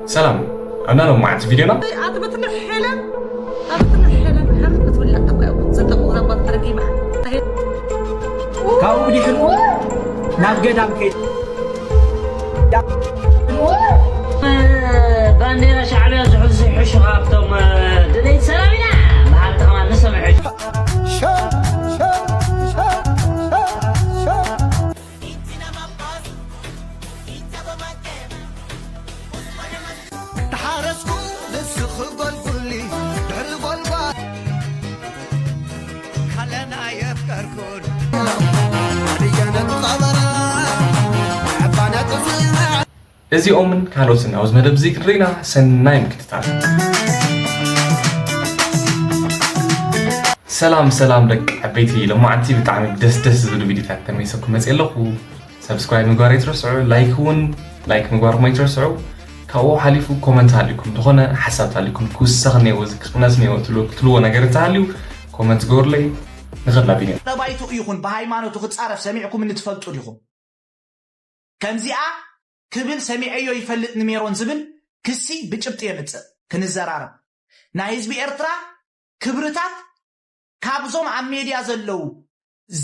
ሰላም፣ ኣብና ሎማዓንቲ ቪድዮና ኣጥብትኒ ሄለን ኣጥብትኒ ሄለን ሕር ክትብል ኣለካ። ዘጠቁ ዘባ ተረጊማ ካብኡ ብድሕር ናብ ገዳም ከይድ ባንዴራ ሻዕብያ ዝሕዙ ይሕሹ ካብቶም ደለይቲ ሰላም ኢና በሃልቲ ከማን ንሰምዕ ሕጂ ተሓረስኩ ንስኺ ጎልጉሊ ድሕሪ ጎልጓል ካለና የፍቀርኩን እዚኦምን ካልኦትን ኣብዚ መደብ እዚ ክንርኢና ሰናይ ምክትታል። ሰላም ሰላም ደቂ ዓበይቲ፣ ሎማዓንቲ ብጣዕሚ ደስ ደስ ዝብሉ ቪዲዮታት ተመይሰኩም መፅእ ኣለኹ። ሰብስክራይብ ምግባር ኣይትረስዑ፣ ላይክ እውን ላይክ ምግባርኩም ኣይትረስዑ። ካብኡ ሓሊፉ ኮመንት ሃሊኩም ዝኾነ ሓሳብ ሃሊኩም ክውሰኽ እኒአዎ ክቕነስ እኒአዎ ትልዎ ነገር እንተሃልዩ ኮመንት ግበሩለይ። ንኸድላ ቪድዮ ተባይቱ ይኹን ብሃይማኖቱ ክጻረፍ ሰሚዕኩም እንትፈልጡ ዲኹም? ከምዚኣ ክብል ሰሚዐዮ ይፈልጥ ንሜሮን ዝብል ክሲ ብጭብጢ የምጽእ። ክንዘራረብ ናይ ህዝቢ ኤርትራ ክብርታት ካብዞም ኣብ ሜድያ ዘለዉ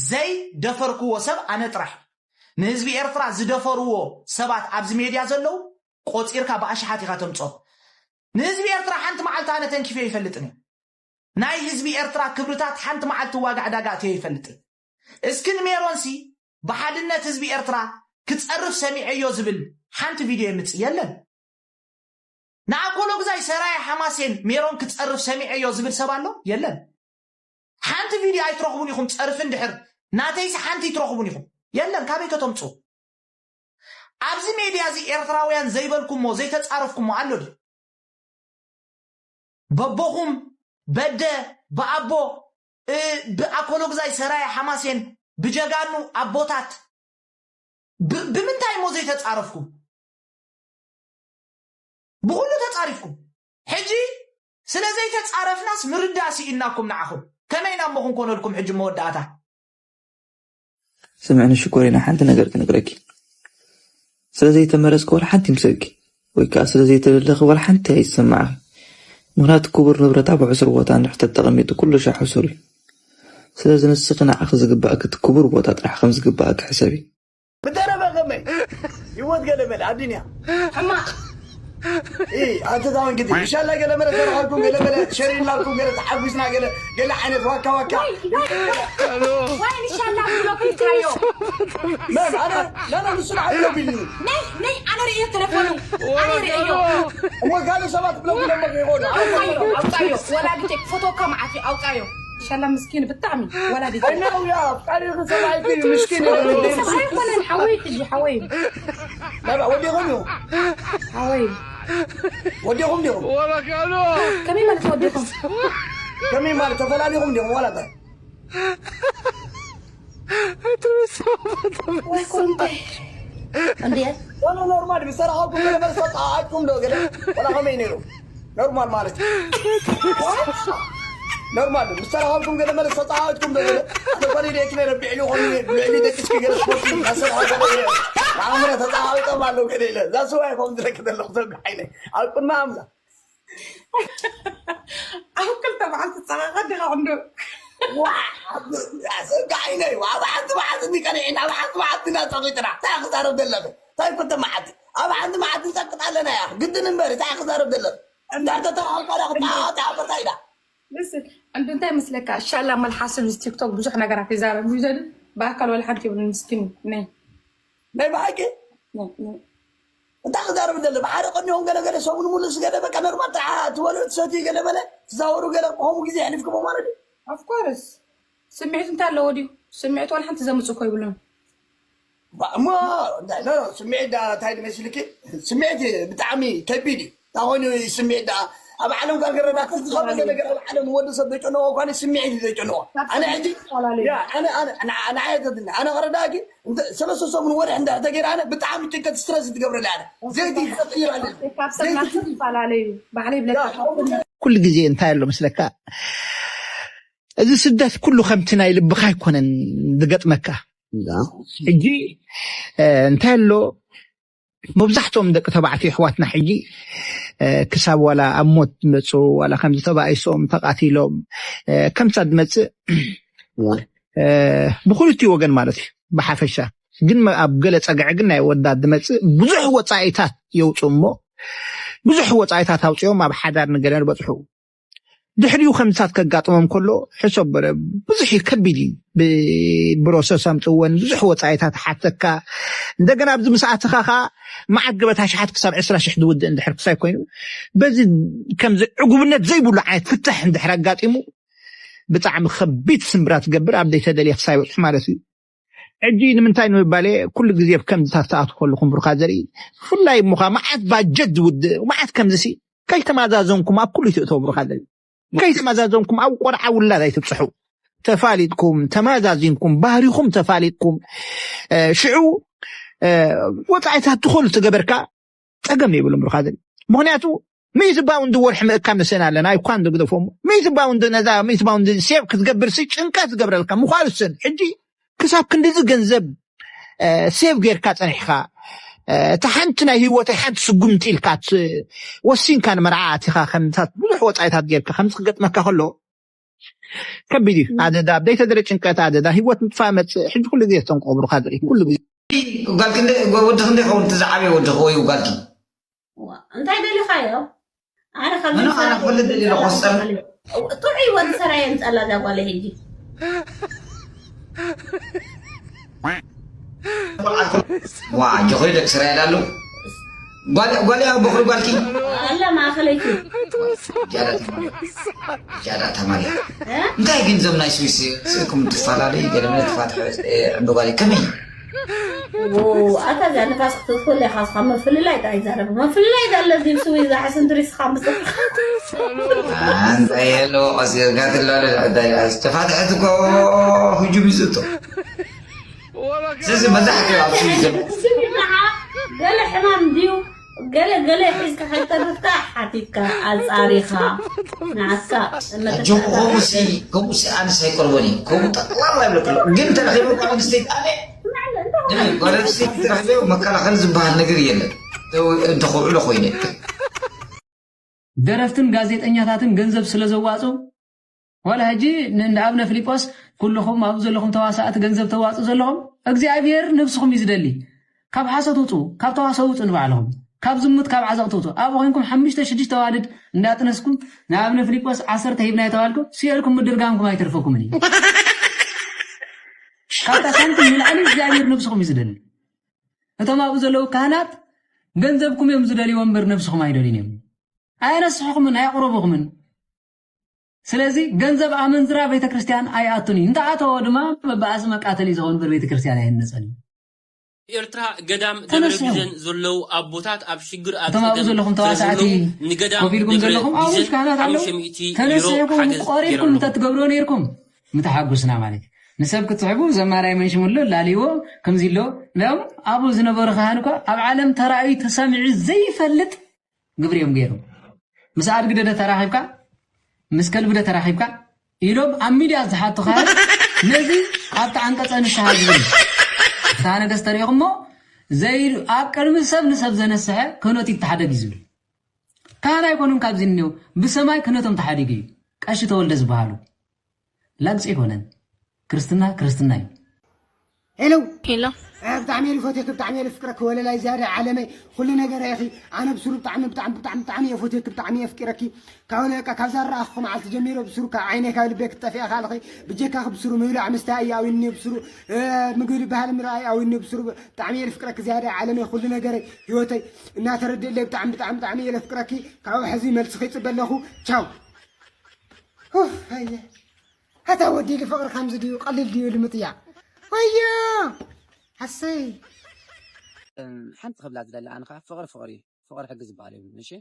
ዘይደፈርክዎ ሰብ ኣነ ጥራሕ ንህዝቢ ኤርትራ ዝደፈርዎ ሰባት ኣብዚ ሜድያ ዘለዉ ቆጺርካ ብኣሽሓት ኢኻ ተምጾ። ንህዝቢ ኤርትራ ሓንቲ መዓልቲ ኣነ ተንኪፈ ይፈልጥን እዩ። ናይ ህዝቢ ኤርትራ ክብርታት ሓንቲ መዓልቲ ዋጋ ዕዳጋ ኣትዮ ይፈልጥን። እስኪ ንሜሮንሲ ብሓድነት ህዝቢ ኤርትራ ክጸርፍ ሰሚዐዮ ዝብል ሓንቲ ቪድዮ የምጽእ የለን። ንኣኮሎግዛይ ሰራየ ሓማሴን ሜሮን ክጸርፍ ሰሚዐዮ ዝብል ሰብ ኣሎ የለን። ሓንቲ ቪድዮ ኣይትረኽቡን ኢኹም ጸርፊ እንድሕር ናተይሲ ሓንቲ ይትረኽቡን ኢኹም የለን። ካበይ ከተምጹ? ኣብዚ ሜድያ እዚ ኤርትራውያን ዘይበልኩሞ ዘይተጻረፍኩሞ ኣሎ ድዩ? በቦኹም በደ ብኣቦ ብኣኮሎግዛይ ሰራየ ሓማሴን ብጀጋኑ ኣቦታት ብምንታይ እሞ ዘይተጻረፍኩም? ብኹሉ ተጻሪፍኩም። ሕጂ ስለ ዘይተጻረፍናስ ምርዳእ ስኢንናኩም ንዓኹም ከመይ ኢና እሞ ክንኮነልኩም ሕጂ መወዳእታ? ስምዕኒ ሽኮሪና ሓንቲ ነገር ክነግረኪ። ስለ ዘይተመረጽኪ ወላ ሓንቲ ይምሰልኪ ወይ ከኣ ስለ ዘይተደለኺ ወላ ሓንቲ ኣይሰማዕኺ። ምኽንያቱ ክቡር ንብረት ኣብ ሕሱር ቦታ እንድሕር ተተቐሚጡ ኩሉ ሻዕ ሕሱር እዩ። ስለዚ ንስኺ ንዓኺ ዝግባእኪ እቲ ክቡር ቦታ ጥራሕ ከም ዝግባእኪ ሕሰቢ። ብተረፈ ከመይ ህይወት ገለመለ ኣዱንያ ሕማቕ ኣተታውን ግዲ ኢንሻላ ገለመለ ተረኸብኩም ገለመለ ሸሪላኩም ገለ ተሓጒስና ገለ ገለ ዓይነት ዋካ ዋካ ዋይ ኢንሻላ ብሎ ኪልካዮ መን ኣነ ላላ ንሱ ንዓት ነቢልኒ ነይ ነይ ኣነ ርእዮ ተለፎኑ ኣነ ርእዮ እሞ ካልእ ሰባት ብለው ብለሞ ይኾኑ ኣውጣዮ ኣውጣዮ ወላዲተይ ክፈትወካ መዓት እዩ ኣውጣዮ ኢንሻላ ምስኪን ብጣዕሚ ወላዲተይ እና ያ ኣፍቃሪኺ ሰብኣይኪ እዩ ምስኪን እዩ ኣይኮነን ሓወይ ሕጂ ሓወይ ናብኣ ወዲኹም እዩ ሓወይ ወዲኹም ዲኹም ከመይ ማለት ወዲኹም ከመይ ማለት ተፈላሊኹም ዲኹም ዋላ እንታይ ወይ ኮንታይ እንዴ ዋላ ኖርማል ምስ ተረኸብኩም ገለ መለ ሰጣኣኩም ዶ ገለ ዋላ ከመይ ነይሩ ኖርማል ማለት እዩ ኖርማል ምስ ተረኸብኩም ገለ መለ ሰጣኣኩም ዶ ገለ ኣነ ኮነ ኢለ ክነ ረቢዕ ኢሉ ኮነ ልዕሊ ደቂስኪ ገለ ስፖርት ናሰብ ሃገረ ኢለ ንዓምረ ተጻሃዊጦም ኣለዉ ገለ ኢለ እዛ ስዋይ ከም ዝረክ ዘለኹ ሰብ ዓይነ ኣብ ቅድሚ ኣምላ ኣብ ክልተ መዓልቲ ጸቓቐ ዲኻ ክንዶ ሰብካ ዓይነይ ኣብ ሓንቲ መዓልቲ እንዲቀኒዕና ኣብ ሓንቲ መዓልቲ እናጸቒጥና እንታይ ክዛረብ ዘለኺ እንታይ ኩልተ መዓልቲ ኣብ ሓንቲ መዓልቲ ንጸቅጥ ኣለና እያ ግድን እምበር እንታይ ክዛረብ ዘለኺ እንድሕር ተተራኸብካ ዳ ክተዓወት ኣበርታ ኢዳ ልስን እንዱ እንታይ መስለካ ሻላ መልሓሱ ቲክቶክ ብዙሕ ነገራት ይዛረብ እዩ ዘብል ብኣካል ወላ ሓንቲ ይብሉ ምስኪን ነይ ናይ ብሓቂ እንታይ ክዛረብ ደለ ብሓደ ቀኒኦም ገለ ገለ ሰሙን ሙሉእ ስገደ በቃ ኖርማል ጥራሕ ትበልዑ ትሰትዩ ገለ በለ ትዛወሩ ገለ ከምኡ ግዜ የሕሊፍክሞ ማለት እዩ of course ስምዒት እንታይ ኣለዎ ድዩ ስምዒት ዋላ ሓንቲ ዘምፁ እኮ ይብሉን እሞ እንታይ ኖ ስምዒት ዳ እንታይ ድመስልኪ ስምዒት ብጣዕሚ ከቢድ እዩ እንታይ ኮይኑ ስምዒት ዳ ኣብ ዓለም ካብ ገረዳክ ዝኸበደ ነገር ኣብ ዓለም ወዲ ሰብ ዘጨነቆ እኳ ስምዒት እዩ ዘጨነቆ ኣነ ሕጂ ንዓየተትኒ ኣነ ከረዳእኪ ሰለስተ ሰሙን ወርሒ እንድሕር ተገይረ ኣነ ብጣዕሚ ጭንቀት ስትረስ ትገብረለይ ኣነ ዘይቲ ክሰጥይር ኣለ ካብ ሰብ ናብ ሰብ ይፈላለዩ ባዕለይ ብለካ ኩሉ ግዜ እንታይ ኣሎ መስለካ እዚ ስደት ኩሉ ከምቲ ናይ ልብኻ ኣይኮነን ዝገጥመካ ሕጂ እንታይ ኣሎ መብዛሕትኦም ደቂ ተባዕትዮ ኣሕዋትና ሕጂ ክሳብ ዋላ ኣብ ሞት ዝመፁ ዋላ ከምዚ ተባኢሶም ተቃቲሎም ከምሳ ዝመፅእ ብክልቲኡ ወገን ማለት እዩ። ብሓፈሻ ግን ኣብ ገለ ፀግዒ ግን ናይ ወዳት ዝመፅእ ብዙሕ ወፃኢታት የውፁ እሞ ብዙሕ ወፃኢታት ኣውፅኦም ኣብ ሓዳር ንገለ በፅሑ። ድሕሪኡ ከምሳት ከጋጥሞም ከሎ ሕሰብ በረ ብዙሕ እዩ፣ ከቢድ እዩ። ብፕሮሰስ ኣምፅወን ብዙሕ ወፃኢታት ሓተካ። እንደገና ኣብዚ ምስኣትኻ ከዓ መዓት ገበታ ሸሓት ክሳብ ዕስራ ሽሕ ዝውድእ እንድሕር ክሳይ ኮይኑ በዚ ከምዚ ዕጉብነት ዘይብሉ ዓይነት ፍታሕ እንድሕር ኣጋጢሙ ብጣዕሚ ከቢድ ስምብራ ትገብር ኣብ ዘይተደልየ ክሳይ በፅሑ ማለት እዩ። ሕጂ ንምንታይ ንምባለ ኩሉ ግዜ ከምዚታት ትኣትው ከለኹም ብሩኻ ዘርኢ ብፍላይ እሞ ከዓ መዓት ባጀት ዝውድእ መዓት ከምዚ ሲ ከይተማዛዘንኩም ኣብ ኩሉ ትእተው ብሩኻ ዘርኢ ከይተማዛዘንኩም ኣብ ቆርዓ ውላድ ኣይትብፅሑ። ተፋሊጥኩም ተማዛዚንኩም ባህሪኹም ተፋሊጥኩም ሽዑ ወፃኢታት ትኾኑ ትገበርካ ፀገም የብሉም ብሩኻ ዘርኢ። ምክንያቱ ሚእቲ ባውንድ ወርሒ ምእካብ ንስእን ኣለና ኣይኳን ዝግደፎ እሞ ሚእቲ ባውንድ ነዛ ሚእቲ ባውንድ ሴቭ ክትገብር ሲ ጭንቀት ዝገብረልካ ምኳኑ ስን ሕጂ ክሳብ ክንድዚ ገንዘብ ሴቭ ጌርካ ፀኒሕካ እቲ ሓንቲ ናይ ህይወተይ ሓንቲ ስጉምቲ ኢልካ ወሲንካ ንመርዓ ኣቲኻ ከምታት ብዙሕ ወፃኢታት ጌርካ ከምዚ ክገጥመካ ከሎ ከቢድ እዩ። ኣደዳ ኣብ ዘይተደለ ጭንቀት ኣደዳ ህይወት ምጥፋእ መፅእ ሕጂ ኩሉ ግዜ ተንቆብሩካ ዝርኢ ኩሉ ግዜ ጓልኪ እንደ ወዲ ክንደይ ኸውን እቲ ዝዓበየ ወዲ ወይ ጓልኪ እንታይ ደሊኻዮ? ኣነ ካብ ምንም ኣነ ክፈልጥ ደሊ ለቆስጠር ጥዑይ ወዲ ሰራየ ምፀላ እዛ ጓለ ሕጂ ዋ ጆኾይ ደቂ ስራኤል ኣለዉ ጓል ጓል ያው በኹሪ ጓልኪ ኣላ ማእኸለይቲ ጃዳ ተማሪ ጃዳ ተማሪ እንታይ ግን ዞም ናይ ስዊስ ስእኩም ትፈላለዩ ገለ መለ ትፋትሑ ዕምበ ጓል ከመይ ኣታ እዛ ንፋስ ክትትኮለ ኢኻ ስኻ መፍልላይ ጥራይ ይዛረብ መፍልላይ ዳለ ዚብ ስዊ ዛዕስንትሪ ስኻ ምጽ እንታይ የለ ቀሲርካ ትላለ ተፋትሐት እኮ ህጁም ይዝቶ ስለዚ መብዛሕትኡ ኣብ ስዊስ ዘሎ ስሚናዓ ገለ ሕማም ድዩ ገለ ገለ ሒዝካ ከይተርፍካ ሓቲትካ ኣጻሪኻ ንዓካ ኣጆኹ ከምኡሲ ከምኡሲ ኣነስ ኣይቀርቦን እዩ ከምኡ ጠቅላላ ይብለክ ኣሎ ግን ተረኺበ ጓል ኣንስተይቲ ኣነ ጓል ኣንስተይቲ ተረኺበ መከላኸሊ ዝበሃል ነገር የለን እንተኽውዕሎ ኮይነ ደረፍትን ጋዜጠኛታትን ገንዘብ ስለ ዘዋፁ ዋላ ሕጂ ንኣብነ ፊሊጶስ ኩልኹም ኣብኡ ዘለኹም ተዋሳእቲ ገንዘብ ተዋፁ ዘለኹም እግዚኣብሔር ነብስኹም እዩ ዝደሊ ካብ ሓሶት ውፁ ካብ ተዋሰ ውፁ ንባዕልኹም ካብ ዝሙት ካብ ዓዘቕቲ ውፁ ኣብኡ ኮይንኩም ሓሙሽተ ሽዱሽተ ዋልድ እንዳጥነስኩም ንኣብነ ፊሊጶስ ዓሰርተ ሂብና የተባልኩም ስየልኩም ምድርጋምኩም ኣይተርፈኩምን እዩ ካብታ ሳንቲም ንላዕሊ እግዚኣብሔር ነብስኹም እዩ ዝደሊ እቶም ኣብኡ ዘለዉ ካህናት ገንዘብኩም እዮም ዝደልይዎ እምበር ነብስኹም ኣይደልዩን እዮም ኣየነስሕኹምን ኣየቕረቡኹምን ስለዚ ገንዘብ ኣመንዝራ ቤተክርስትያን ኣይኣቱን እዩ እንተኣተዎ ድማ መበኣሲ መቃተል እዩ ዝኸውን እምበር ቤተክርስትያን ኣይህነፀን እዩ ኤርትራ ገዳም ደብረ ቢዘን ዘለዉ ኣቦታት ኣብ ሽግር ኣብ እቶም ኣብኡ ዘለኹም ተዋሳእቲ ኮፍ ኢልኩም ዘለኹም ኣብኡ ምሽ ካህናት ኣለዉ ተነስሕኩም ቆሪብኩም እንተትገብርዎ ነይርኩም ምተሓጉስና ማለት እዩ ንሰብ ክትስሕቡ ዘማራይ መንሽምሎ ላልይዎ ከምዚ ኣሎ ሎም ኣብኡ ዝነበሩ ካህን እኳ ኣብ ዓለም ተራእዩ ተሰሚዑ ዘይፈልጥ ግብሪ እዮም ገይሮም ምስ ኣድግደደ ተራኺብካ ምስ ከልብደ ተራኺብካ ኢሎም ኣብ ሚድያ ዝሓቱ ካህን ነዚ ኣብቲ ዓንቀፀ ንስሓ ዝብል ፍትሃ ነገስት ተሪኢኹሞ ዘይ ኣብ ቅድሚ ሰብ ንሰብ ዘነስሐ ክህነቱ ይተሓደግ እዩ ዝብል ካህን ኣይኮኑን ካብዚ እኒው ብሰማይ ክህነቶም ተሓዲጉ እዩ ቀሺ ተወልደ ዝበሃሉ ላግፂ ኣይኮነን ክርስትና ክርስትና እዩ ሄሎ ሄሎ ብጣዕሚ እየ ዝፈትየኪ ብጣዕሚ እየ ዝፍቅረኪ ወለላይ ዝያዳ ዓለመይ ኩሉ ነገር ኢኺ ኣነ ብስሩ ብጣዕሚ ብጣዕሚ ብጣዕሚ ብጣዕሚ እየ ፈትየኪ ብጣዕሚ እየ ኣፍቂረኪ ካብ በቃ ካብ ዝረኣኹ መዓልቲ ጀሚረ ብስሩ ካብ ዓይነይ ካብ ልበይ ክትጠፍኢ ኢኻ ኣለኺ ብጀካኺ ብስሩ ምብላዕ ምስታይ እዩ ኣዊኒ ብስሩ ምግቢ ዝበሃል ምርኣይ ኣዊኒ ብስሩ ብጣዕሚ እየ ዝፍቅረኪ ዝያዳ ዓለመይ ኩሉ ነገረይ ህይወተይ እናተረድእለይ ብጣዕሚ ብጣዕሚ ብጣዕሚ እየ ዘፍቅረኪ ካብኡ ሕዚ መልስኺ ይፅበ ኣለኹ ቻው ኣታ ወዲ ኢሉ ፍቕሪ ከምዚ ድዩ ቀሊል ድዩ ኢሉ ምጥያቕ ወዮ ኣሰይ ሓንቲ ክብላ ዝደሊ ኣነ ከዓ ፍቕሪ ፍቕሪ እዩ ፍቕሪ ሕጊ ዝበሃል የብሉን እሺ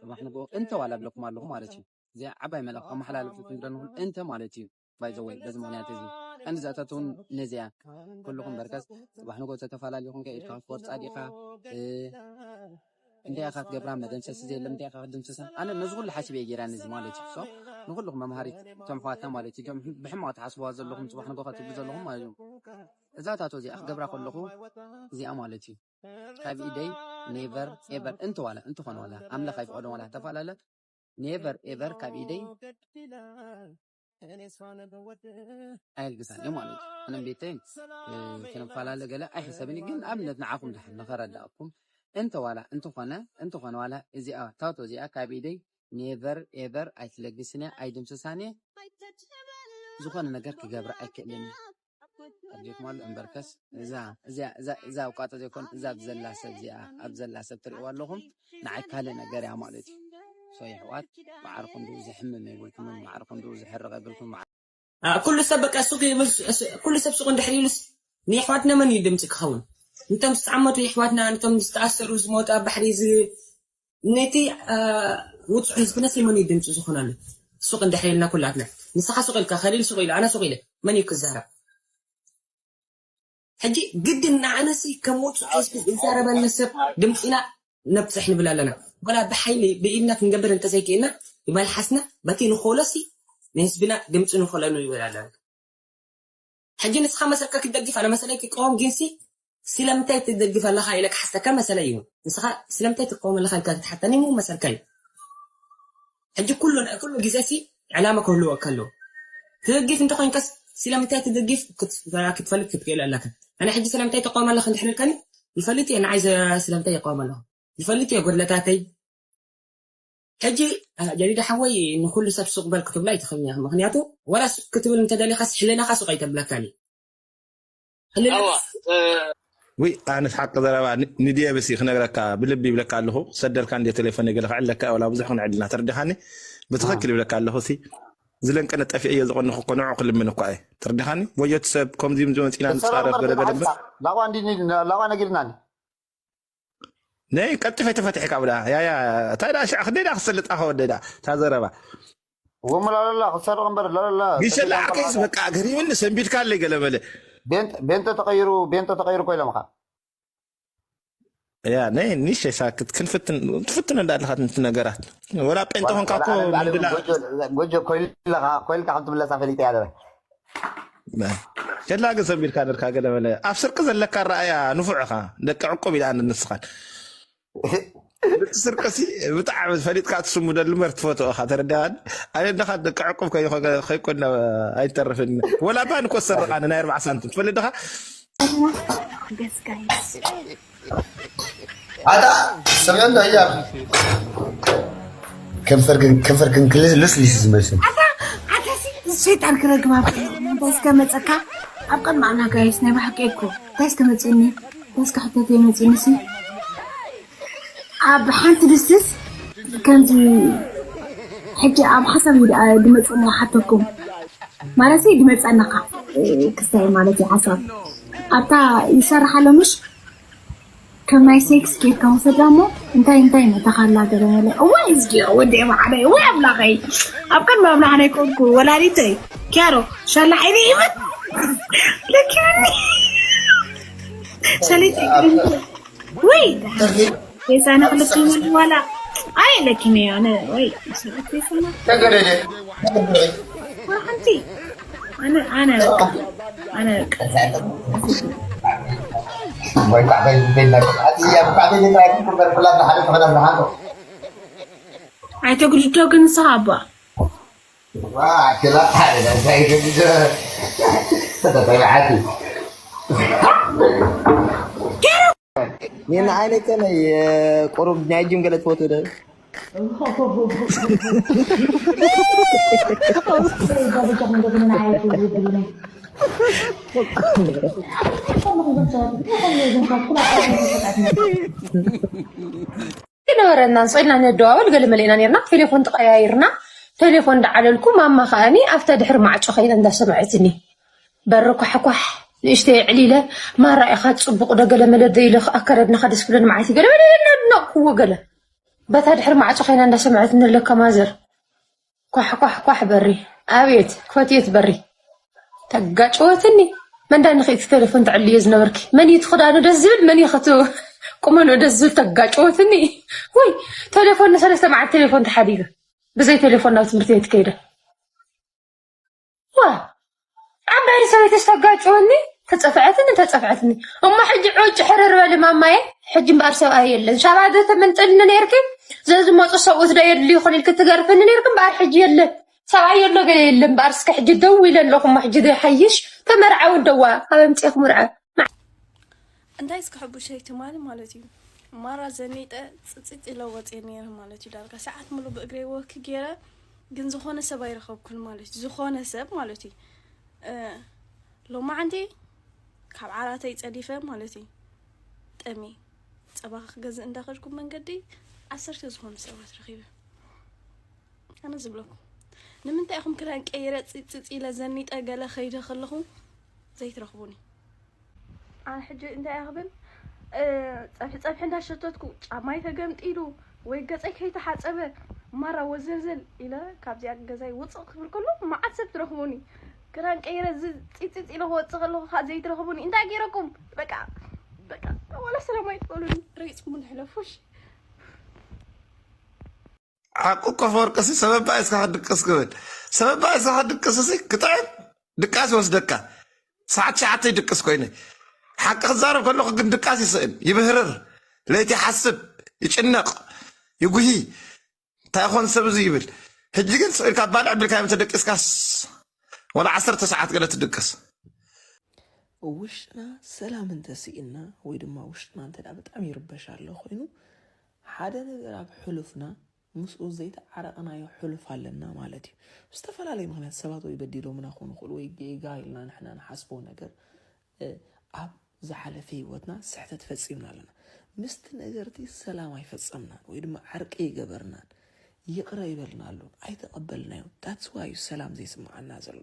ፅባሕ ንግሆ እንተ ዋላ ብለኩም ኣለኹ ማለት እዩ እዚኣ ዓባይ መልእኽቲ ከመሓላልፍ ዝፍንድረንኹም እንተ ማለት እዩ ባይዘወይ በዚ ምክንያት እዚ ቀንዲ ዘእተትውን ነዚያ ኩልኹም በርከስ ፅባሕ ንግሆ ተተፈላለኹም ከኢድካ ክትቆርፃ ዲኻ እንታይ ኢኻ ትገብራ መደምሰሲ ዘየለ እንታይ ኢኻ ክትድምስሳ ኣነ ነዚ ኩሉ ሓሲብ እየ ገይራ ነዚ ማለት እዩ ሶ ንኩልኩም መምሃሪት እቶም ኣሕዋትና ማለት እዩ እዚኦም ብሕማቅ ትሓስብዋ ዘለኹም ፅባሕ ንጎ ከትብሉ ዘለኹም ማለት እዩ እዛ ታቶ እዚኣ ክገብራ ከለኹ እዚኣ ማለት እዩ ካብ ኢደይ never ever እንተዋላ እንተኾነ ዋላ ኣምላኽ ኣይፈቐዶ ዋላ ተፈላለ never ever ካብ ኢደይ ኣይልግሳን እዩ ማለት እዩ። ኣነም ቤተይ ክንፈላለ ገለ ኣይሕሰብን እዩ። ግን ኣብነት ንዓኹም ድሓን ንኸረዳእኩም እንተዋላ እንተኾነ እንተኾነ ዋላ እዚኣ ታቶ እዚኣ ካብ ኢደይ never ever ኣይትለግስን እያ ኣይድምስሳን እየ። ዝኾነ ነገር ክገብር ኣይክእልን እየ። ኣድሪኽማሉ እምበርከስ እዛ እዚኣ እዛ እዛ ውቃጦ ዘይኮን እዛ ኣብ ዘላ ሰብ እዚኣ ኣብ ዘላ ሰብ ትርእይዋ ኣለኹም ንዓይ ካልእ ነገር እያ ማለት እዩ። ሶ የሕዋት ብዓርኩም ድኡ ዝሕምም የብልኩምን ብዓርኩም ድኡ ዝሕርቕ የብልኩም። ኩሉ ሰብ በቃ ሱቅ ይብል ኩሉ ሰብ ሱቅ እንድሕር ይብልስ ንየሕዋትና መን እዩ ድምፂ ክኸውን? እንቶም ዝተዓመቱ የሕዋትና እንቶም ዝተኣሰሩ ዝሞቱ ኣብ ባሕሪ ነቲ ውፁዕ ህዝብና ሲሞን እዩ ድምፂ ዝኾነሉ። ሱቅ እንድሕር ኢልና ኩላትና ንስኻ ሱቅ ኢልካ ከሊል ሱቅ ኢሉ ኣነ ሱቅ ኢለ መን እዩ ክዛረብ? ሕጂ ግድን ንዓነሲ ከም ውፁዕ ህዝቢ ዝዛረበና ሰብ ድምፂና ነብፅሕ ንብል ኣለና። ወላ ብሓይሊ ብኢድና ክንገብር እንተዘይክእልና ይመልሓስና በቲ ንኽእሎሲ ንህዝብና ድምፂ ንኽእለኑ ይብል ኣለና። ሕጂ ንስኻ መሰልካ ክትደግፍ ኣነ መሰለይ ክቀወም ግንሲ ስለምንታይ ትደግፍ ኣለኻ ኢለ ክሓሰካ መሰለይ እዩ። ንስኻ ስለምንታይ ትቀወም ኣለኻ ኢልካ ክትሓተኒ ምኡ መሰልካ እዩ። ሕጂ ኩሉ ናይ ኩሉ ግዜ ሲ ዕላማ ክህልወካ ኣለዎ። ትደግፍ እንተኮይንካስ ስለምንታይ ትደግፍ ክትፈልጥ ክትክእል ኣለካ። ኣነ ሕጂ ስለምንታይ ትቀወም ኣለኻ እንድሕር ኢልካኒ ይፈልጥ እየ ንዓይ ስለምንታይ ይቀወም ኣለኹ ይፈልጥ እየ ጎድለታተይ። ሕጂ ጀዲዳ ሓወይ ንኩሉ ሰብ ሱቅ በል ክትብላ ኣይትኽእልን ኢኻ። ምክንያቱ ወላ ሱቅ ክትብል እንተደሊኻስ ሕልናኻ ሱቅ ኣይተብለካን እዩ። ዊ ኣነስ ሓቂ ዘረባ ንድየ ብሲ ክነግረካ ብልቢ ይብለካ ኣለኹ። ክሰደልካ እንደ ቴሌፎን ገለ ክዕለካ ወላ ብዙሕ ክንዕድልና ተርዲኻኒ ብትኽክል ይብለካ ኣለኹ። ሲ ዝለንቀነ ጠፊ እየ ዝቆንኹ እኮ ንዑ ክልምን እኳ እየ ተርዲኻኒ። ወዮት ሰብ ከምዚም ዝመፂና ንፃረብ ገለገለ ላቋ ነጊርናኒ ነይ ቀልጢፈ ተፈትሒ ካብ ዳ ያያ እንታይ ዳ ሽዕ ክንደይ ዳ ክሰልጣ ከወደ ዳ ታዘረባ ወሞ ላላላ ክሰርቕ እምበር ላላላ ግሸላ ዓከይስ በቃ ገሪምኒ ሰንቢድካ ኣለይ ገለ በለ ቤንተ ተቐይሩ ቤንተ ተቐይሩ ኮይሎምኻ ያ ነይ ኒሸ ሳክት ክንፍትን ትፍትን እንዳለኻ ንቲ ነገራት ወላ ጴንጠ ኾንካ እኮ ምድላ ጎጆ ኮይልካ ከም ትምለሳ ፈሊጠ ያለ ሸላ ግን ሰቢልካ ነርካ ገለ በለ ኣብ ስርቂ ዘለካ ረኣያ ንፉዕ ኢኻ ደቂ ዕቁብ ኢላ ንስኻን እቲ ስርቅሲ ብጣዕሚ ፈሊጥካ ትስሙ ደልመር ትፈትኦ ኢኻ ተረዳኒ ኣነ ደኻ ደቂ ዕቁብ ከይኮና ኣይተርፍን ወላ ባን ኮ ዝሰርቕ ኣነ ናይ ኣርባዓ ሳንቲም ትፈልጥ ደኻ ኣታ ስምዕን ዶ ህያብ ከንፈር ግን ከንፈር ግን ክልስ ልስ ልስ ዝመስል ኣታ ኣታ ሲ ሸይጣን ክረግም ኣብ እንታይ እስከ መጸካ ኣብ ቀን ማዕና ጋይስ ናይ ብሓቂ እኮ እንታይ እስከ መጽኒ እንታይ እስከ ሕተት የመጽኒ ሲ ኣብ ሓንቲ ድስትስ ከምዚ ሕጂ ኣብ ሓሳብ ድመጽኒ ሓተኩም ማለት ድመጸናኻ ክስታይ ማለት ሓሳብ ኣብታ ይሰርሓሎ ምሽ ከም ናይ ሴክስ ጌርካ ውሰዳ እሞ እንታይ እንታይ መታኻላ ገለ ገለ እዋይ እዝጊኦ ወዲ ማዓለይ እዋይ ኣምላኸይ ኣብ ቀን ኣምላኽ ናይ ኮንኩ ወላዲተይ ኪያሮ ሻላ ዓይነ ይብል ለኪያኒ ሸሊት ወይ ሬሳና ክልክም ዋላ ኣይ ለኪም ኣነ ወይ ሬሳና ሓንቲ ኣነ ኣነ ኣነ ኣይተጉድዶ ግን ንስኻ ኣባ ሜና ዓይነይ ከመይ ቁሩብ ናይ ጅም ገለ ትፈትው ዶ? ነበረና ንፅልና ነደዋወል ገለ መለና ነርና ቴሌፎን ተቀያይርና ቴሌፎን እንዳዓለልኩ ማማ ከዓኒ ኣብታ ድሕሪ ማዕፆ ከይና እንዳሰምዐትኒ በሪ ኳሕኳሕ ንእሽተይ ዕሊለ ማራ ኢኻ ፅቡቅ ዶ ገለ መለ ዶ ኢለ ኣከረድናኻ ደስ ክብለኒ መዓልቲ ገለ መለ እናድነቅኩዎ ገለ በታ ድሕሪ ማዕፆ ከይና እንዳሰምዐትኒ ለካ ማዘር ኳሕ ኳሕ ኳሕ በሪ ኣቤት ክፈትዮ ትበሪ ተጋጨወትኒ መንዳ ንኽእቲ ቴሌፎን ተዕልዮ ዝነበርኪ መን እዩ ትኽዳኑ ደስ ዝብል መን እዩ ኸቱ ቁመኖ ደስ ዝብል ተጋጨወትኒ ወይ ቴሌፎን ንሰለስተ መዓልቲ ቴሌፎን ተሓዲገ ብዘይ ቴሌፎን ናብ ትምህርቲ ቤት ከይደ ዋ ኣብ ባሕሪ ሰበይተስ ተጋጨወኒ ተጸፍዐትኒ ተጸፍዐትኒ። እሞ ሕጂ ዑጭ ሕርር በሊ ማማየ። ሕጂ እምበኣር ሰብኣይ የለን። ሻባ ዶ ተመንጥልኒ ነይርኪ? ዘዝመፁ ሰብኡት ዶ የድልዩ ይኾን ኢልኪ ትገርፍኒ ነይርኪ? እምበኣር ሕጂ የለን። ሰብኣይ የሎ ገለ የለን። እምበኣር እስከ ሕጂ ደው ኢለ ኣለኹ። እሞ ሕጂ ዶ ይሓይሽ? ተመርዓዊ ደዋ። ካብ ኣምፂእኹ ምርዐ። እንታይ እስከ ሕቡሸይ ትማሊ ማለት እዩ። ማራ ዘኒጠ ጽጽጽ ኢለ ወፅየ ነይረ ማለት እዩ። ዳርጋ ሰዓት ሙሉ ብእግረይ ወክ ገይረ፣ ግን ዝኾነ ሰብ ኣይረኸብኩን ማለት እዩ። ዝኾነ ሰብ ማለት እዩ። እ፣ ሎማዓንቲ ካብ ዓራተይ ጸዲፈ ማለት እዩ። ጠሚ ጸባ ክገዝእ እንዳኸድኩ መንገዲ ዓሰርተ ዝኾኑ ሰባት ረኺበ። ኣነ ዝብለኩም፣ ንምንታይ ኢኹም ክዳን ቀይረ ጽጽጽ ኢለ ዘኒጠ ገለ ኸይደ ከለኹ ዘይትረኽቡኒ? ኣነ ሕጂ እንታይ እየ ክብል? እ፣ ጸብሒ ጸብሒ እንዳሸተትኩ፣ ጫማይ ተገምጢሉ ወይ ገጸይ ከይተሓጸበ፣ ማራ ወዘልዘል ኢለ ካብዚኣ ገዛይ ውጽእ ክብል ከሎ፣ መዓት ሰብ ትረኽቡኒ። ክዳን ቀይረ፣ እዚ ጺጺጺ ኢለ ክወጽእ ከለኹ፣ ከኣ ዘይትረኽቡኒ። እንታይ ገይረኩም? በቃ፣ በቃ፣ ዋላ ሰላም ኣይትበሉኒ። ረጊጽኩም ንሕለፉ፣ እሺ? ሓቁ እኮ፣ ፈወርቅሲ፣ ሰበባ እስካ ድቅስ ክብል። ሰበባ እስካ ድቅስ ሲ ክጥዕም ድቃስ ይወስደካ። ሰዓት ትሽዓተ ይድቅስ ኮይነ። ሓቂ ክዛረብ ከለኹ ግን ድቃስ ይስእን፣ ይብህርር። ለይቲ ይሓስብ፣ ይጭነቕ፣ ይጉሂ። እንታይ ይኾን ሰብ እዚ ይብል። ሕጂ ግን ስቕ ኢልካ ባልዕ ቢልካ ተደቂስካስ፣ ወላ ዓሰርተ ሰዓት ገለ ትድቅስ። ውሽጥና ሰላም እንተስኢንና ወይ ድማ ውሽጥና እንተ ደኣ ብጣዕሚ ይርበሽ ኣሎ ኮይኑ፣ ሓደ ነገር ኣብ ሕሉፍና ምስኡ ዘይተዓረቕናዮ ሕሉፍ ኣለና ማለት እዩ። ብዝተፈላለየ ምኽንያት ሰባት ወይ በዲሎምና ክኾኑ ይኽእሉ ወይ ጌጋ ኢልና ንሕና ንሓስቦ ነገር፣ እ፣ ኣብ ዝሓለፈ ህይወትና ስሕተት ፈጺምና ኣለና። ምስቲ ነገርቲ ሰላም ኣይፈጸምናን ወይ ድማ ዕርቂ ኣይገበርናን። ይቕረ ይበልና ኣሎ፣ ኣይተቐበልናዮ። That's why እዩ ሰላም ዘይስምዓና ዘሎ።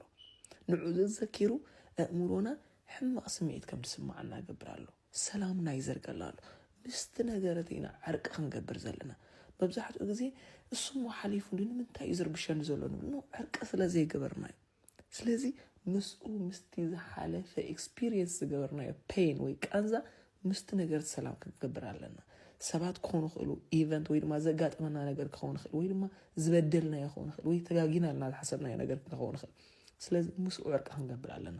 ንዑ ዘዘኪሩ ኣእምሮና ሕማቕ ስምዒት ከም ዝስምዓና ይገብር ኣሎ። ሰላምና ይዘርገልና ኣሎ። ምስቲ ነገረት ኢና ዕርቂ ክንገብር ዘለና። መብዛሕትኡ ግዜ እሱ እሞ ሓሊፉ እንዲ ንምንታይ እዩ ዝርብሸኒ ዘሎ ንብል። ኖ፣ ዕርቂ ስለ ዘይገበርና እዩ። ስለዚ ምስኡ፣ ምስቲ ዝሓለፈ ኤክስፒሪየንስ ዝገበርናዮ ፔን ወይ ቃንዛ፣ ምስቲ ነገረት ሰላም ክንገብር ኣለና። ሰባት ክኾኑ ይኽእሉ፣ ኢቨንት ወይ ድማ ዘጋጠመና ነገር ክኸውን ይኽእል፣ ወይ ድማ ዝበደልናዮ ክኸውን ይኽእል፣ ወይ ተጋጊና ኢልና ዝሓሰብናዮ ነገር ክኸውን ይኽእል። ስለዚ ምስኡ ዕርቂ ክንገብር ኣለና።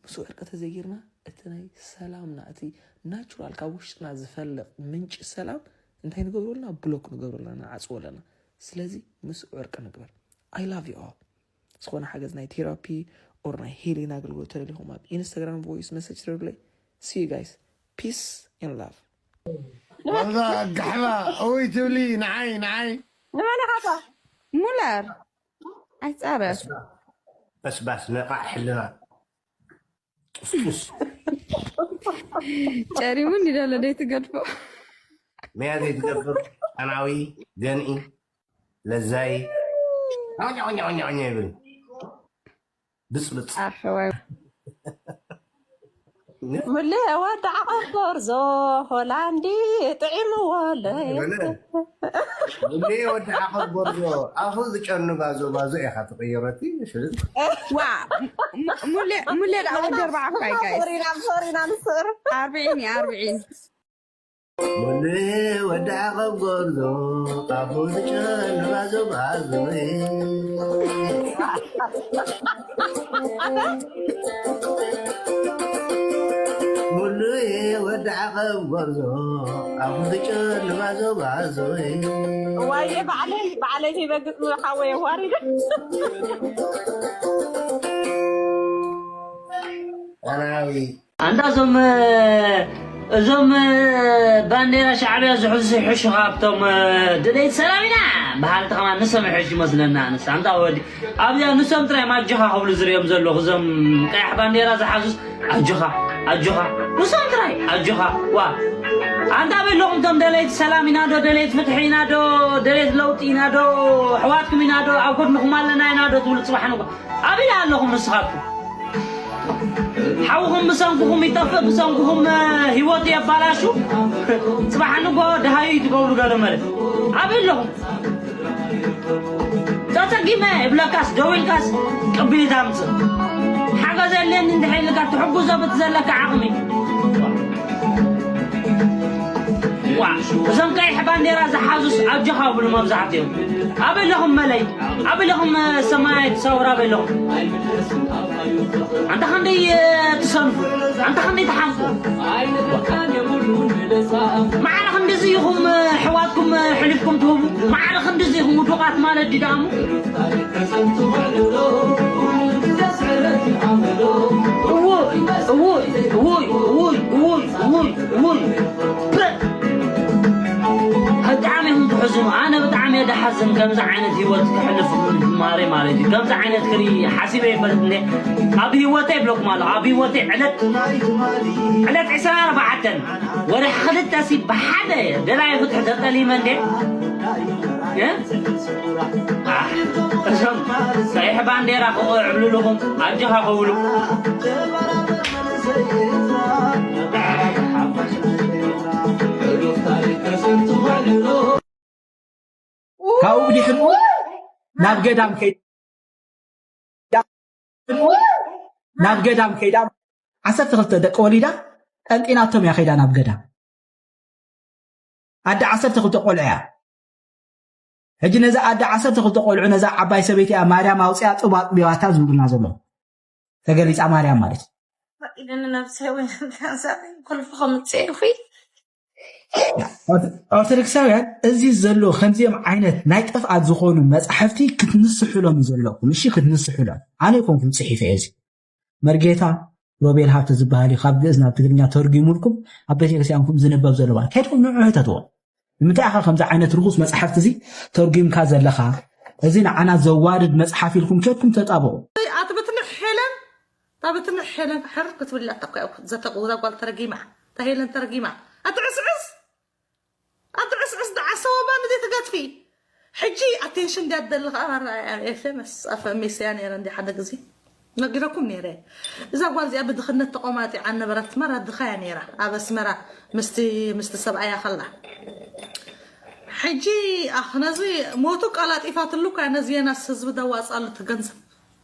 ምስኡ ዕርቂ ተዘይጌርና፣ እቲ ናይ ሰላምና፣ እቲ ናቹራል ካብ ውሽጥና ዝፈልቕ ምንጪ ሰላም እንታይ ንገብሮ ኣለና? ብሎክ ንገብሮ ኣለና፣ ንዓጽዎ ኣለና። ስለዚ ምስኡ ዕርቂ ንግበር። I love you all። ዝኾነ ሓገዝ ናይ ቴራፒ ኦር ናይ ሂሊንግ ኣገልግሎት ተደሊኹም ኣብ ኢንስታግራም ቮይስ መሰጅ ትረዱለይ። See you guys. Peace and love. ዋዛ ጋሕባ፣ እውይ ትብሊ፣ ንዓይ፣ ንዓይ። ንመን ኢኻ እታ? ሙለር። ኣይጻረፍ። በስባስ ነቓዕ ሕልና። ጨሪሙ እንዲ ደሎ ደይ ትገድፎ። መያ ዘይትገብር፣ ኣናዊ፣ ገንኢ፣ ለዛይ፣ ኛኛኛኛኛ ይብል። ብጽብጽ። ኣሕዋይ። ምሌ ወዲ ዓቐብ ጎርዞ ሆላንዲ ጥዒምዎ ለይ። ምሌ ወዲ ዓቐብ ጎርዞ፣ ኣፉ ዝጨኑ ባዞ፣ ባዞ ኢኻ ትቕይሮ፣ እቲ ሽልጥ። ዋ፣ ሙ-፣ ሙሌ፣ ሙሌ ደኣ ወዲ ኣርባዓ እኳ እዩ፣ ጋይስ። ሶሪና፣ ሶሪና ንስዕር። ኣርብዒን እዩ፣ ኣርብዒን። ሙሌ ወዲ ዓቐብ ጎርዞ፣ ኣፉ ዝጨኑ ባዞ፣ ባዞ። ሙሉዬ ወዲ ዓቐብ ጎርዞ፣ ኣፉ ዝጨኑ ባዞ ባዞ። ዋየ ባዕለይ፣ ባዕለይ ሂበ ግጥሚ ሓወየ ዋሪደ። ኣናዊ። ኣንታ እዞም፣ እዞም ባንዴራ ሻዕብያ ዝሕዙ ይሕሹ ካብቶም ደለይቲ ሰላም ኢና በሃልቲ ከማን ንሶም ይሕሹ ይመስለና። ኣነስ ኣንታ ወዲ ኣብዚኣ ንሶም ጥራይ ኣጆኻ ክብሉ ዝርእዮም ዘለኹ። እዞም ቀያሕ ባንዴራ ዝሓዙስ ኣጆኻ፣ ኣጆኻ፣ ንሶም ጥራይ ኣጆኻ። ዋ፣ ኣንታ በለኹም፣ እቶም ደለይቲ ሰላም ኢና ዶ፣ ደለይቲ ፍትሒ ኢና ዶ፣ ደለይቲ ለውጢ ኢና ዶ፣ ኣሕዋትኩም ኢና ዶ፣ ኣብ ጎድንኹም ኣለና ኢና ዶ ትብሉ ጽባሕ ንግሆ? ኣበይ ኣለኹም ንስኻትኩም? ሓውኹም ብሰንክኹም ይጠፍእ፣ ብሰንክኹም፣ እ፣ ህይወቱ የባላሹ። ጽባሕ ንግሆ ደሃዩ ትገብሩ ገለ መለ። ኣበይ ኣለኹም? ተጸጊመ ይብለካስ፣ ደዊልካስ ቅብሊት ኣምጽእ። ሓገዝ የድልየኒ እንድሕር ኢልካ ትሕግዞ በቲ ዘለካ ዓቕሚ። ዋ፣ እዞም ቀይሕ ባንዴራ ዝሓዙስ ኣጆኻ ብሉ መብዛሕትኦም። ኣበይ ኣለኹም መለይ? ኣበይ ኣለኹም ሰማያዊት ሰውራ ኣበይ ኣለኹም? ኣንታ ክንደይ ትሰንፉ? ኣንታ ክንደይ ትሓምቁ? ማዕረ ክንድዚ ኢኹም ኣሕዋትኩም ሕሊፍኩም ትህቡ? ማዕረ ክንድዚ ኢኹም ውዱቓት ማለት ድዩ ደኣ እሞ? እውይ እውይ እውይ እውይ እውይ እውይ እውይ እውይ። ብጣዕሚ ኢኹም ትሕዝኑ። ኣነ ብጣዕሚ እየ ዝሓዝን ከምዚ ዓይነት ህይወት ክሕልፍ ማሬ ማለት እዩ። ከምዚ ዓይነት ክርኢ ሓሲበ ይፈልጥ እንዴ? ኣብ ህይወተይ ይብለኩም ኣሎ። ኣብ ህይወተይ ዕለት ዕለት ዕስራን ኣርባዕተን ወርሒ ክልተ ሲ ብሓደ ደላይ ፍትሒ ተጠሊመ እንዴ? እ? ኣሕ፣ እዞም ቀይሕ ባንዴራ ክዕብልልኹም ኣጆኻ ክብሉ። ካብኡ ብድሕሪኡ ናብ ገዳም ከይዳ ናብ ገዳም ከይዳ ዓሰርተ ክልተ ደቂ ወሊዳ ጠንጢናቶም እያ ከይዳ ናብ ገዳም። ኣደ ዓሰርተ ክልተ ቆልዑ እያ። ሕጂ ነዛ ኣደ ዓሰርተ ክልተ ቆልዑ ነዛ ዓባይ ሰበይቲ እያ ማርያም ኣውፅያ ጡብ ኣጥቢባታ ዝብሉና ዘለዉ። ተገሊፃ ማርያም ማለት እዩ። ፈቂድኒ ነብሰይ ወይ ገንዘበይ ክልፉ ከምፅእ ኢኹ። ኦርቶዶክሳውያን እዚ ዘሎ ከምዚኦም ዓይነት ናይ ጥፍኣት ዝኾኑ መፃሕፍቲ ክትንስሕሎም እዩ ዘለኩም። እሺ ክትንስሕሎም። ኣነ ይኮንኩም ፅሒፈ እዚ መርጌታ ሮቤል ሃብተ ዝበሃል እዩ ካብ ግእዝ ናብ ትግርኛ ተርጉሙልኩም ኣብ ቤተክርስትያንኩም ዝንበብ ዘሎ ማለት ከይድኩም ንዑ ሕተትዎ። ንምንታይ ኢኻ ከምዚ ዓይነት ርኹስ መፅሓፍቲ እዚ ተርጉምካ ዘለኻ? እዚ ንዓና ዘዋርድ መፅሓፍ ኢልኩም ከድኩም ተጣብቑ። ኣቲ ብትንሕ ሄለን፣ እታ ብትንሕ ሄለን ሕር ክትብል ኢላ እታ እኮ እያ ዘተ-፣ እዛ ጓል ተረጊማ። እታ ሄለን ተረጊማ። ኣቲ ዕስዕስ፣ ኣቲ ዕስዕስ ደዓ ሰወባ ንዘይ ትገትፊ። ሕጂ ኣቴንሽን እንድያ ትደሊ ኸዓ ማራ ኤፍ ኤም ኤስ ኣፍ ኤም ኤስ እያ ነይረ እንዲ ሓደ ግዜ። ነጊረኩም ነይረ። እዛ ጓል እዚኣ ብድኽነት ተቖማጢዓ ነበረት። ማራ ድኻ እያ ነይራ። ኣብ ኣስመራ ምስቲ፣ ምስቲ ሰብኣያ ከላ። ሕጂ ኣኽ ነዚ ሞቱ ቀላጢፋትሉ እኳ ነዚ የናስ ህዝቢ ደዋፃሉ ትገንዘብ።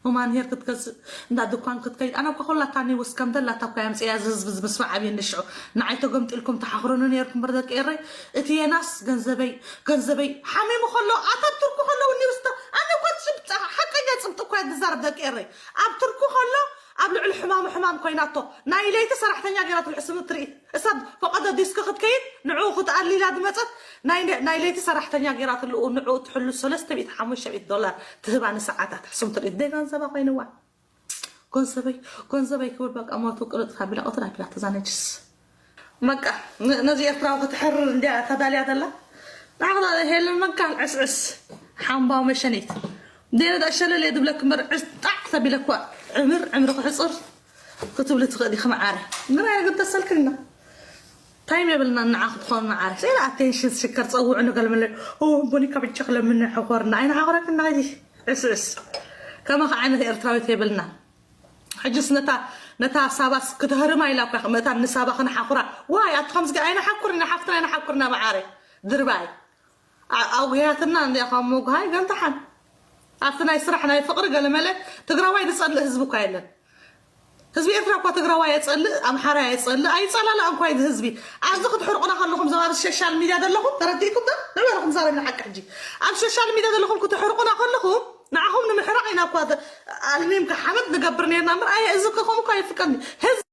ሁማን ሄር ክትገዝእ እንዳ ድኳን ክትከይድ ኣነ እኳ ኩላታ ኒውስ ከም ደላታ እኳ የምፅእያ እዚ ህዝቢ እዚ ምስፋዕ ኣብየኒ ሽዑ ንዓይ ተገምጢልኩም ተሓኽሩኒ ነይርኩም እምበር ደቂ ኤረይ እቲ የናስ ገንዘበይ ገንዘበይ ሓሚሙ ከሎ ኣታ ኣብ ቱርኩ ከለዉ ኒውስ ተ-፣ ኣነ እኳ ትሽብጣ ሓቀኛ ፅብጢ እኳ እየ ዝዛረብ ደቂ ኤረይ ኣብ ቱርኩ ከሎ ኣብ ልዕሊ ሕማሙ ሕማም ኮይናቶ ናይ ለይቲ ሰራሕተኛ ገይራትሉ ሕስብ ትርኢ እሳ ፈቐዶ ዲስክ ክትከይድ ንዕኡ ክትኣሊ ኢላ ዝመፀት ናይ ናይ ለይቲ ሰራሕተኛ ገይራትሉ ንዕኡ ትሕሉ ሰለስተ ሚእቲ ሓሙሽተ ሚእቲ ዶላር ትህባ ንሰዓታት ሕስብ ትርኢ ደይ ገንዘባ ኮይንዋ ገንዘበይ ገንዘበይ ክብል በቃ ሞቱ ቅልጥፍ ኣቢላ ቅትል ኣቢላ ተዛነጅስ በቃ ን- ነዚ ኤርትራዊ ክትሕርር እንድያ ተዳልያ ዘላ ንዓቕዳ ሄለን መካል ዕስዕስ ሓምባው መሸኒት ደነ ዳሸለለ ድብለክ እምበር ዕስጣዕ ተቢለኳ ዕምር ዕምሪ ክሕፅር ክትብሊ ትኽእል ኢኺ መዓረ ግን ኣይግደሰልክን ኢና ታይም የብልና ንዓ ክትኾን መዓረ ስለ ኣቴንሽን ሽከር ፀውዑ ንገልምለ ቡኒ ካብ እጃ ክለምን ሕኾርና ኣይንሓኾረክና ሕጂ ዕስዕስ ከማኻ ዓይነት ኤርትራዊት የብልና ሕጅስ ነታ ነታ ሳባስ ክተህርማ ኢላ እኳ መታን ንሳባ ክንሓኩራ ዋይ ኣቲ ከምዚ ኣይንሓኩርና ሓፍትና ኣይንሓኩርና መዓረ ድርባይ ኣውግያትና እንዲያ ካብ ምጉሃይ ገልተሓን ኣብቲ ናይ ስራሕ ናይ ፍቅሪ ገለመለ ትግራዋይ ዝፀልእ ህዝቢ እኳ የለን ህዝቢ ኤርትራ እኳ ትግራዋይ የፀልእ ኣምሓራ የፀልእ ኣይፀላላእ እንኳ እዚ ህዝቢ ኣብዚ ክትሕርቁና ከለኹም ዘባብ ሶሻል ሚድያ ዘለኹም ተረዲእኩም ዶ ንበለኹም ዛረብና ሓቂ ሕጂ ኣብ ሶሻል ሚድያ ዘለኹም ክትሕርቁና ከለኹም ንዓኹም ንምሕራቕ ኢና እኳ ኣልሚምካ ሓመድ ንገብር ነርና እምበር ኣየ እዚ ከ ከምኡ እኳ ይፍቀድኒ ህዝቢ